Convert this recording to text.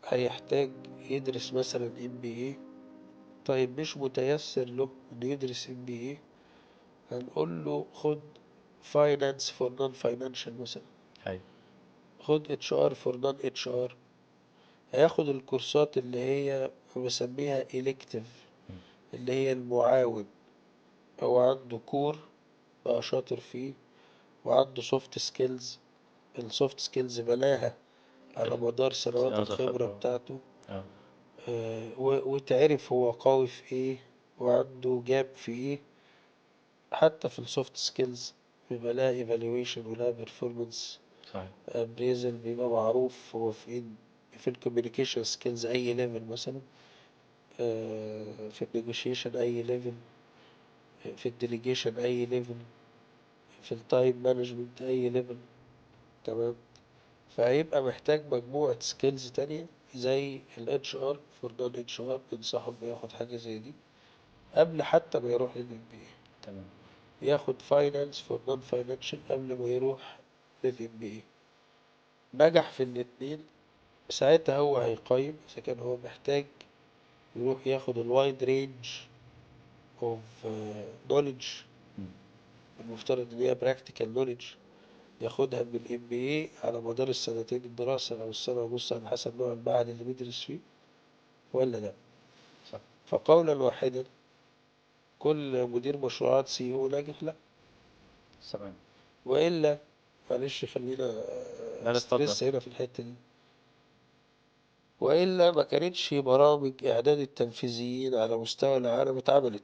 هيحتاج يدرس مثلا MBA. طيب مش متيسر له انه يدرس MBA، هنقول له خد finance for non financial مثلا، خد HR for non HR. هياخد الكورسات اللي هي بسميها elective، اللي هي المعاون. هو عنده core بقى شاطر فيه، وعنده soft skills، ال soft skills بناها على مدار سنوات سنوات الخبرة الخبرة. بتاعته. وتعرف هو قوي في ايه وعنده gap في ايه. حتى في ال soft skills بيبقى لها evaluation ولها performance appraisal، بيبقى معروف هو فين في ال communication skills اي level مثلا، في ال negotiation اي level، في ال delegation اي level، في ال time management اي level. تمام. فهيبقى محتاج مجموعة skills تانية زي ال HR for non HR، بنصحه انه ياخد حاجة زي دي قبل حتى ما يروح لل MBA. ياخد finance for non financial قبل ما يروح لل MBA. نجح في الاتنين، ساعتها هو هيقيم إذا كان هو محتاج يروح ياخد ال wide range of knowledge، المفترض إن هي practical knowledge، ياخدها من ال MBA على مدار السنتين الدراسة أو السنة ونص على حسب نوع المعهد اللي بيدرس فيه، ولا لا. فقولا واحدا كل مدير مشروعات CEO ناجح لا. وإلا معلش خلينا لا، لا، اتفضل. stress هنا في الحتة دي، وإلا ما كانتش برامج إعداد التنفيذيين على مستوى العالم اتعملت.